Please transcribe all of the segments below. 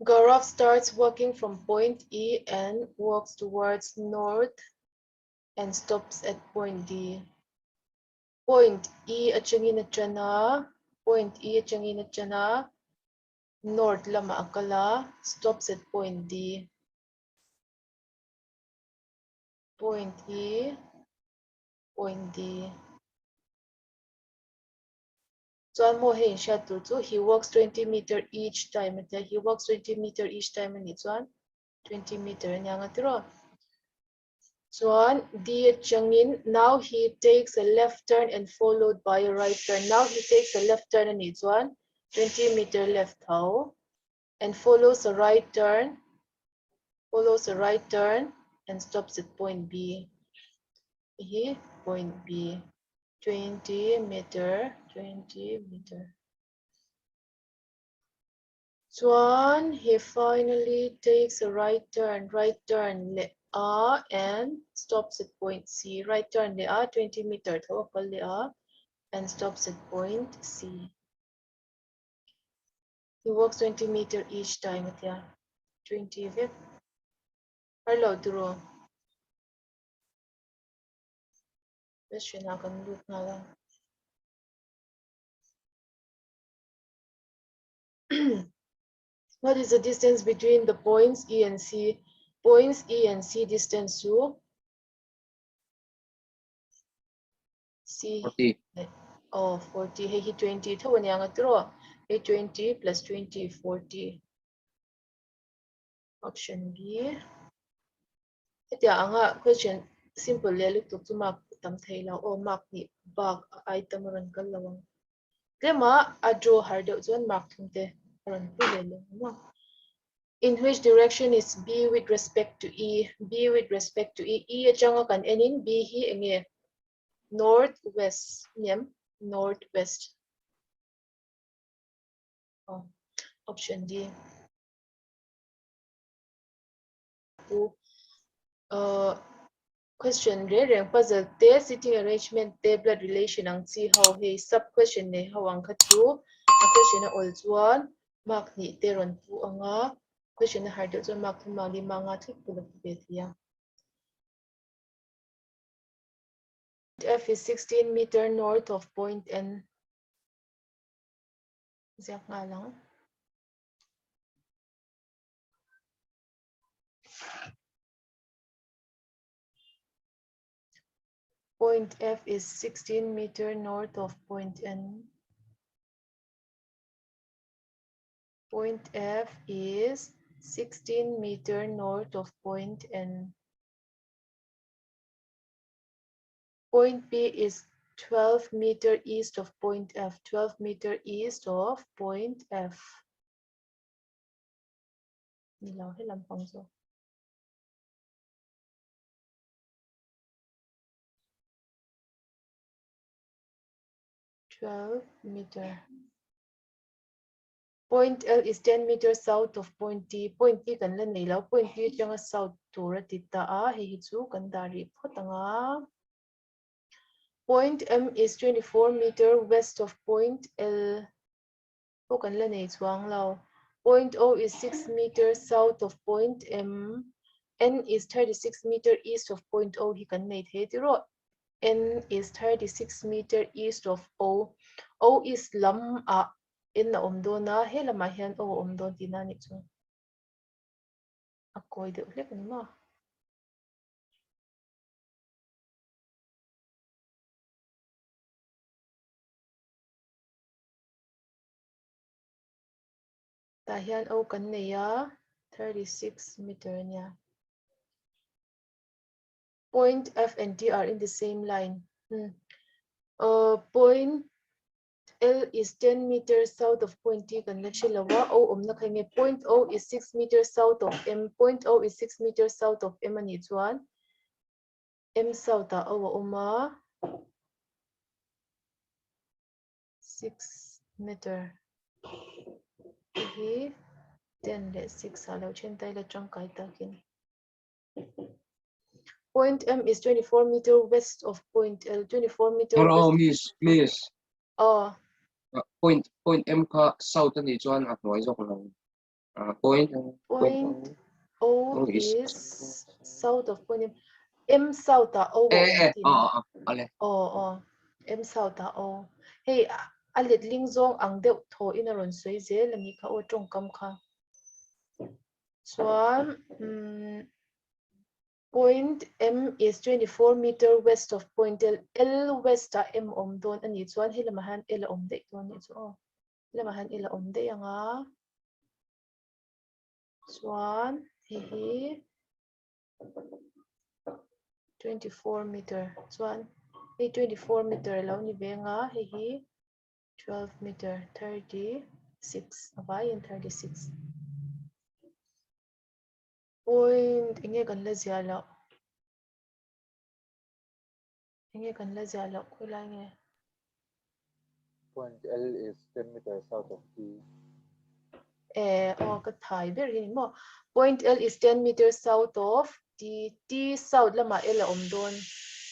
Gaurav starts walking from point E and walks towards north and stops at point D. Point E atangin a tan a, point E atangin a tan a, north lamah a kal a, stops at point D. Point E, point D. Chuan maw hei inhriat tur chu he walks 20 meter each time a tia, he walks 20 meter each time a nih chuan 20 meter a nia nga tiraw. Chuan D atangin now he takes a left turn and followed by a right turn, now he takes a left turn a nih chuan 20 meter left tho and follows a right turn, follows a right turn and stops at point B. Hei hi point B. 20 meter 20 meter Chuan he finally takes a right turn right turn leh a and stops at point C right turn leh a 20 meter tho a kal leh a and stops at point C He walks 20 meter each time a tia 20 vek har lo tiraw. Question ah kan lut nghal a. What is the distance between the points E and C? Points E and C distance chu C 40. Oh, 40. Hei hi 20 tho aniang a tiraw. Hei 20 plus 20, 40. Option B. Hetia anga question simple leh lutuk chu mark tam thei lo aw mark hnih bak a ai tam a rawn kal lo ang. Tlema a draw har deuh chuan mark thum te a rawn pu ve leh ang maw. In which direction is B with respect to E? B with respect to E. E atanga kan enin B hi enge? North west niam north west. Oh, option D. Pu question reng reng puzzle te sitting arrangement te blood relation ang chi ho hei sub question nei ho ang kha chu a question a awl chuan mark hnih te rawn pu anga question a har deuh chuan mark thum mark li mark nga thut pawh la pu ve thei a. F is 16 meter north of point N. Ziak nghal ang. Point F is 16 meter north of point N. Point F is 16 meter north of point N. Point P is 12 meter east of point F, 12 meter east of point F. Ni lo he lampang zawk. 12 meter. Point L is 10 meter south of point T. Point T kan la nei lo. Point T atanga south tur a ti ta a. Hei hi chu kan dah rih phawt ang a. Point M is 24 meter west of point L. pawh kan la nei chuang lo. Point O is 6 meter south of point M. N is 36 meter east of point O hi kan nei thei ti rawh. N is 36 meter east of O. O east lam ah N a awm dawn a, he lamah hian O a awm dawn tihna a nih chu. A kawi deuh hlek a ni maw? Tah hian O kan nei a, 36 meter a nia. Point F and T are in the same line. Hmm. Uh, point L is 10 meter south of point T kan la hre lo a, O awmna kha enge point O is 6 meter south of M, point O is 6 meter south of M a nih chuan M south ah O a awm a, 6 meter te hi 10 leh 6 ah lo then ta ila tangkai takin. Point M is 24 meter west of point L, 24 meter Hello, west. miss, miss. Oh. Point, point M kha south ani chuan a hnuai zawk lo. Point Point O is south of point M. M south ah O a awm tihna. Aw aw M south ah O. Hei a letling zawng ang deuh thaw in a rawn sawi zel a nih kha aw tawngkam kha. Chuan umm Point M is 24 meter west of point L. L west ah M awm dawn a nih chuan helamah hian L a awm daih dawn a nih chu aw. Helamah hian L a awm daih ang a. Chuan hei hi 24 meter chuan hei 24 meter lo ni ve ang a hei hi 12 meter 36 a vaiin 36. Point enge kan la ziah loh? Enge kan la ziah loh khawi lai nge? Point L is 10 meter south of T. Eh, aw ka thai ber hi ni maw? Point L is 10 meter south of T. T south lamah L a awm dawn.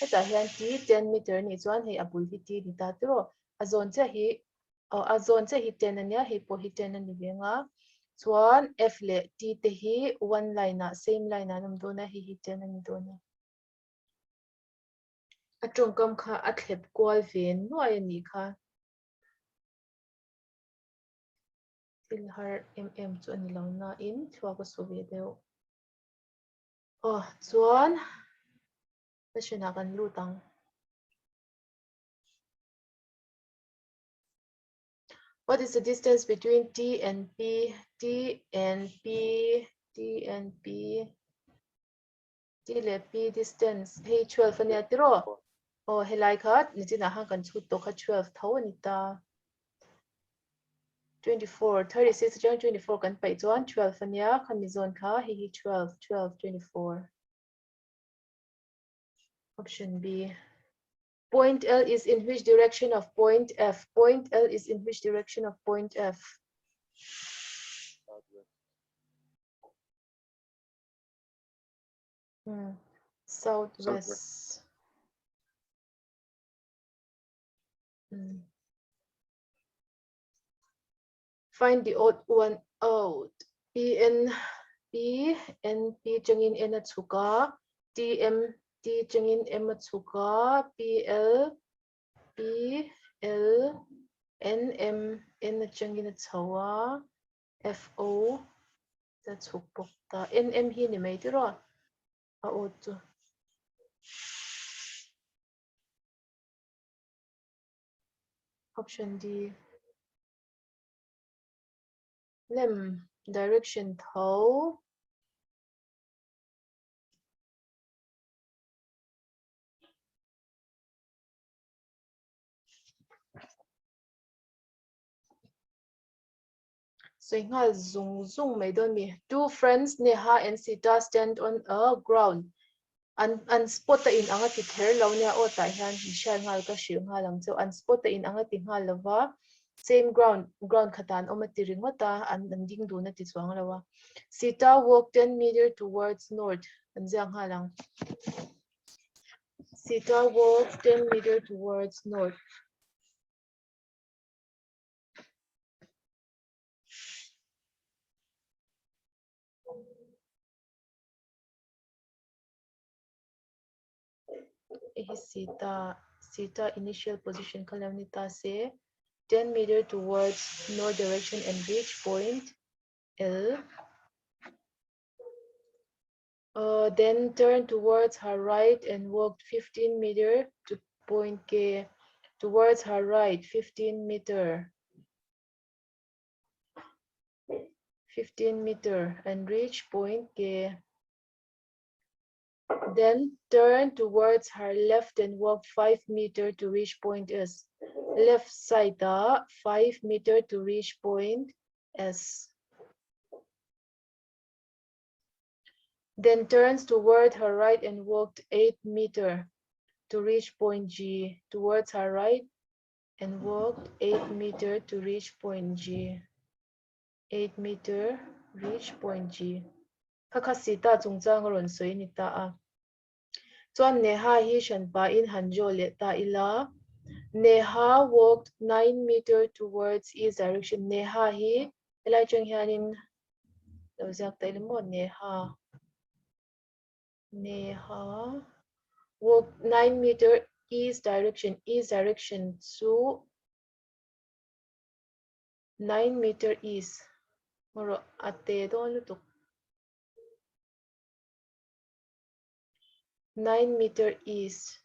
Hetah hian T 10 meter a nih chuan hei a bul hi T ni ta tiraw? A zawn chiah hi Aw a zawn chiah hi 10 a nia, hei pawh hi 10 a ni ve ang a. Chuan F leh T te hi one line ah, same line ah an awm dawn a, hei hi 10 a ni dawn a. A tawngkam kha a thlep kual ve nuai a nih kha. Thil har em em chu a ni lo nain thluak a su ve deuh. Aw chuan question ah kan lut ang. What is the distance between T and P? T and P, T and P, T leh P distance. Hei 12 a nia tiraw? Aw helai kha nichinah khan kan chhut tawh kha 12 tho a ni ta. 24, 36 atang 24 kan paih chuan 12 a nia, khami zawn kha hei hi 12, 12, 24. Option B. Point L is in which direction of point F? Point L is in which direction of point F? Southwest. Southwest. Find the odd one out. P N P N P changin N a chhuk a, T M T changin M a chhuk a, P L P L N M N atangin a chho a, F O a chhuk bawk ta. N M hi ni mai tiraw a odd chu. Option D. Lem direction tho. Sawi nghal zung zung mai dawn mi. Two friends Neha and Sita stand on a ground. An an spot a in ang a ti kher lo nia aw tah hian in hriat nghal ka hrilh nghal ang cheu. An spot a in ang a ti nghal lo va, same ground ground khatah an awm a ti ringawt a, an an ding dun a ti chuang lo a. Sita walk 10 meter towards north an ziak nghal ang. Sita walk 10 meter towards north. Hei hi Sita Sita initial position kha lo ni ta se 10 meter towards north direction and reach point L uh, then turn towards her right and walked 15 meter to point K towards her right 15 meter 15 meter and reach point K. Then turn towards her left and walk 5 meter to reach point S. Left side ah 5 meter to reach point S. Then turns toward her right and walked 8 meter to reach point G. Towards her right and walked 8 meter to reach point G. 8 meter reach point G. Kha kha Sita chungchang a rawn sawi ni ta a. Chuan Neha hi hranpa in han draw leh ta ila. Neha walked 9 meter towards east direction. Neha hi helai chang hianin Lo ziak ta ila maw Neha. Neha walk 9 meter east direction east direction chu 9 meter east marawh a te dawn lutuk 9 meter east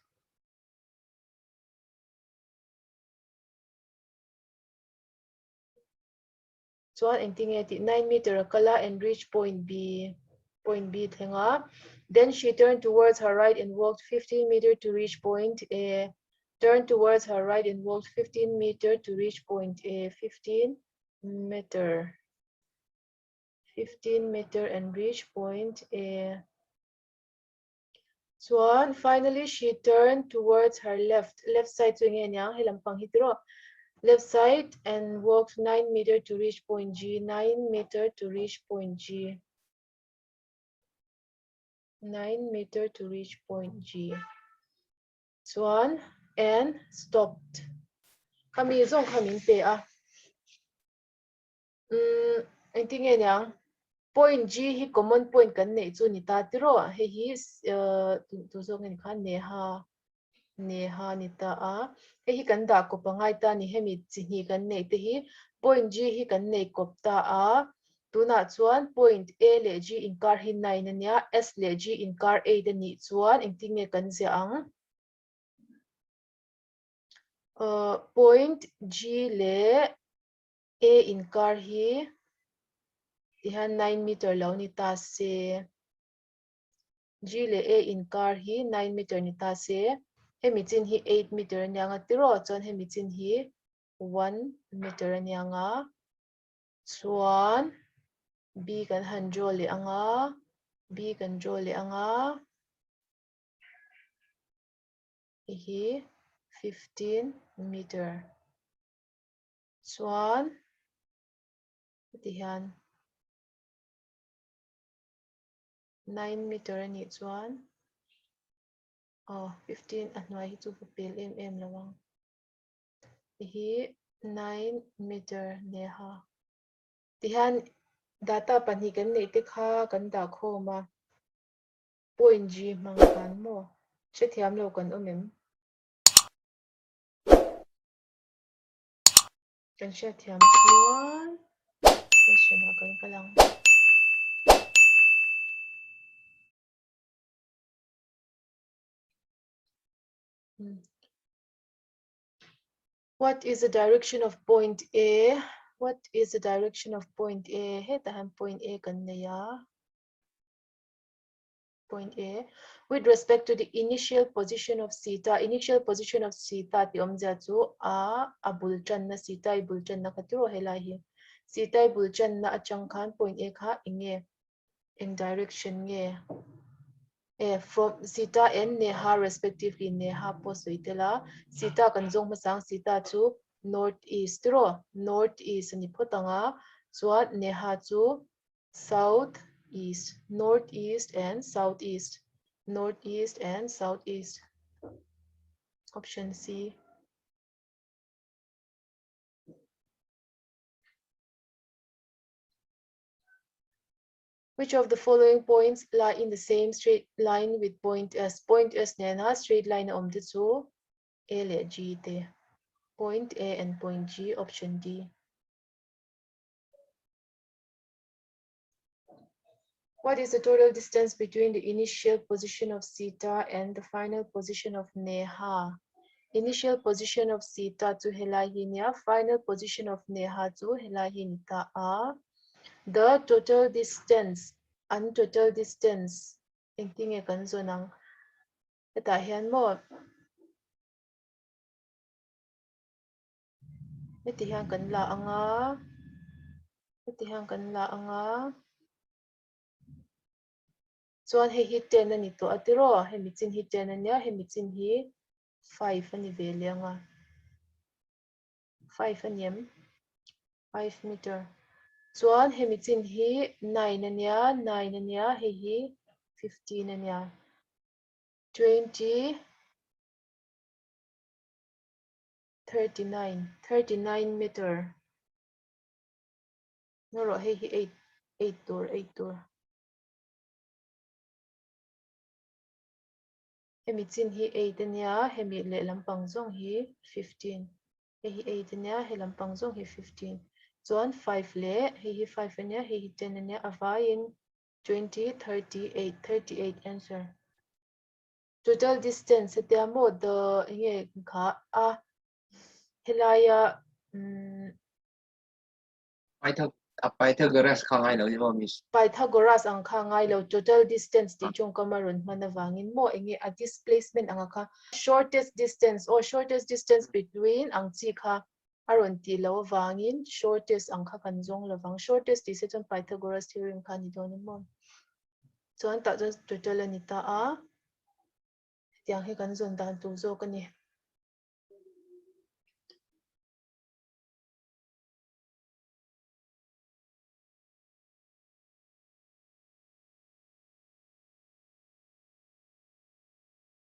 Chuan engtinge tih 9 meter a kal a and reach point B point B thleng a then she turned towards her right and walked 15 meter to reach point A turned towards her right and walked 15 meter to reach point A 15 meter 15 meter and reach point A Chuan finally she turned towards her left, left side chu enge aniang he lampang hi tiraw, left side and walked 9 meter to reach point G, 9 meter to reach point G, 9 meter to reach point G. Chuan and stopped. Khami zawng kha min pe a. Umm engtin nge niang point G hi common point kan neih chu ni ta tiraw hei hi tu zawk nge ni khan Neha Neha ni ta a hei hi kan dah kawp angai ta ni hemi chi hnih kan neih te hi point G hi kan nei kawp ta a tunah chuan point A leh G inkar hi 9 ania S leh G inkar 8 anih chuan engtin nge kan ziah ang point G leh A inkar hi tihian 9 meter lo ni ta se, G leh A inkar hi 9 meter ni ta se, hemi chin hi 8 meter a niang a tiraw chuan hemi chin hi 1 meter a niang a, chuan B kan han draw leh ang a, B kan draw leh ang a, hei hi 15 meter. Chuan heti hian 9 meter a nih chuan aw 15 a hnuai hi chu va pel em em lo ang. Hei hi 9 meter neha. Tihian data pahnih kan neih te kha kan dah khawm a. Point G hmang khan maw? Hrethiam lo kan awm em? Kan hriatthiam chuan question ah kan kal ang. What is the direction of point A? What is the direction of point A? Hetah hian point A kan nei a. Point A. With respect to the initial position of Sita, initial position of Sita tih awmzia chu a a bul tanna Sita i bul tanna kha tiraw helai hi. Sita i bul tanna atang khan point A kha eng nge eng direction nge e from Sita and Neha respectively Neha pawh sawi tel a Sita kan zawng hmasang Sita chu north east tiraw north east a ni phawt ang a chuan Neha chu south east, north east and south east, north east and south east. Option C. Which of the following points lie in the same straight line with point S? Point S nena straight line a awm te chu A leh G te. Point A and point G, option D. What is the total distance between the initial position of Sita and the final position of Neha? Initial position of Sita chu helai hi nia, final position of Neha chu helai hi ni ta a. The total distance, an total distance, engtinge kan zawn ang? Hetah hian maw? Heti hian kan la ang a, heti hian kan la ang a. Chuan hei hi 10 a ni tawh a tiraw, hemi chin hi 10 a nia, hemi chin hi 5 a ni ve leh ang a. 5 a ni em? 5 meter. Chuan hemi chin hi 9 a nia, 9 a nia, hei hi 15 a nia. 20 39, 39 meter. Ngaw rawh hei hi 8. 8 tur 8 tur. Hemi chin hi 8 ania, hemi lehlam pang zawng hi 15. Hei hi 8 ania, he lampang zawng hi 15. Chuan 5 leh hei hi 5 ania, hei hi 10 ania, a vaiin 20, 38, 38 answer. Total distance hetia maw the enge kha a helaia um, Pythag a Pythagoras kha ngai lo ni maw miss? Pythagoras ang kha ngai lo total distance tih tawngkam a rawn hman avangin maw enge a displacement anga kha shortest distance or shortest distance between ang chi kha a rawn tih loh avangin shortest ang kha kan zawng lovang shortest tih se chuan Pythagoras theorem kha a ni dawn a maw chuan tah chuan total a ni ta a hetiang hi kan zawn dan tur zawk a ni.